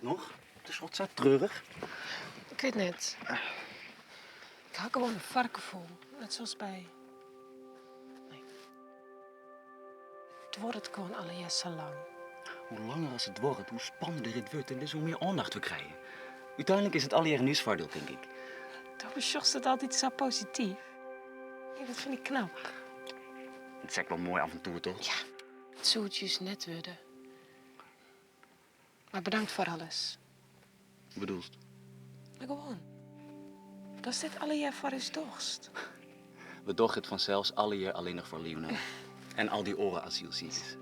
it noch? It is wat sa treurich. Ik wit net. Ik ha gewoan in foargefoel, net sa as by. Nee. It duorret gewoan allegear sa lang. Hoe langer as it duorret, hoe spannender it wurdt en dus hoe mear oandacht we krije. Uteinlik is it allegear yn ús foardiel, tink ik. Do besjochst it altyd sa posityf. Nee, dat fyn ik knap. It is ek wol in moai aventoer, toch? Ja, it soe it júst net wurde. Mar bedankt foar alles. Hoe bedoelst? No gewoan. Datst dit allegear foar ús dochst. We dogge it fansels allegear allinnich foar Lionel. En al dy oare asylsikers.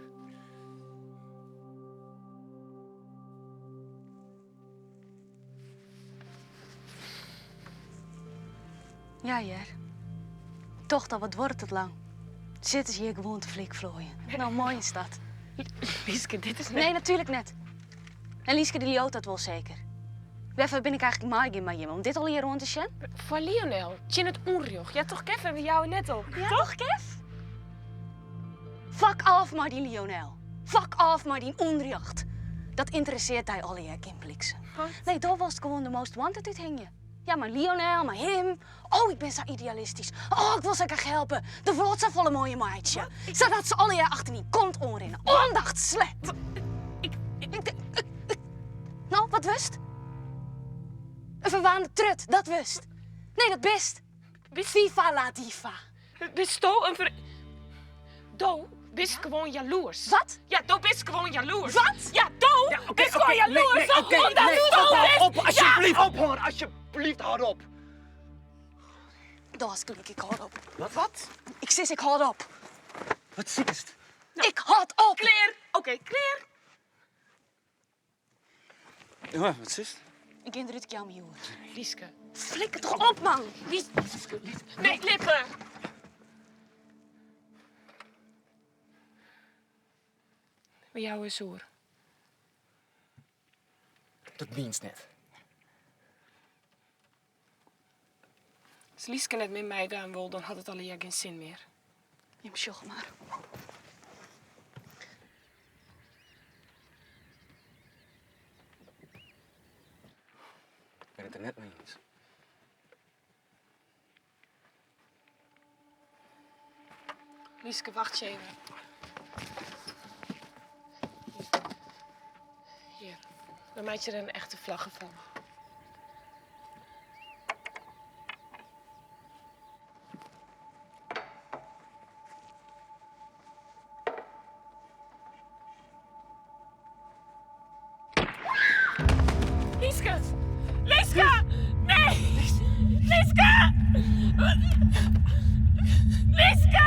Ja hear. Tocht al wat duorret it lang. Sitte se hjir gewoan te flikfloaien. No moai is dat. Lieske, dit is net. Nee, natuerlik net. En Lieske dy leaut dat wol seker. Wêrfoar bin ik eigentlik meigien mei jimme? Om dit allegear oan te sjen? Foar Lionel, tsjin it ûnrjocht. Ja toch Kevin, we jouwe net op. Ja toch Kev? Fuck off mei dyn Lionel. Fuck off mei dyn ûnrjocht. Dat ynteressearret dy allegear gjin bliksem. Nee, do wolst gewoan de most wanted úthingje. Ja, mei Lionel, mei him. Oh, ik bin sa idealistysk. Oh, ik wol sa graach helpe. De wrâld safolle moaier meitsje. Sadat se allegear achter dyn kont oanrinne. Oandachtslet! No, wat wurdst? In ferwaande trut, dat wurdst. Nee, dat bist. Viva la diva. Bisto in ver. Do bist gewoan jaloers. Wat? Ja, do bist gewoan jaloers. Wat? Ja, do Ja, oké, bist gewoan oké, nee, jaloers. nee, oké, omdat nee, do ophâld, bist- op, alsjeblieft, ophâld, alsjeblieft, hâld op. Do hast gelyk, ik hâld op. Wat? Wat? Ik sis, ik hâld op. Wat sikest? Ik hâld op! Klear. Oké, klear. Ja, wat sist? Ik gean derút, ik jou my oer. Lieske. Flikker toch op, man! Lieske, Nee, lippe! We jouwe ús oer. Dat mienst net. As Lieske net mear meidwaan wol, dan hat it allegear gjin sin mear. Jim sjogge mar. Ik bin it der net mei iens. Lieske, wachtsje even. Hjir, dan meitsje der in echte flagge fan. Lieske! Lieske! Nee! Lieske! Lieske!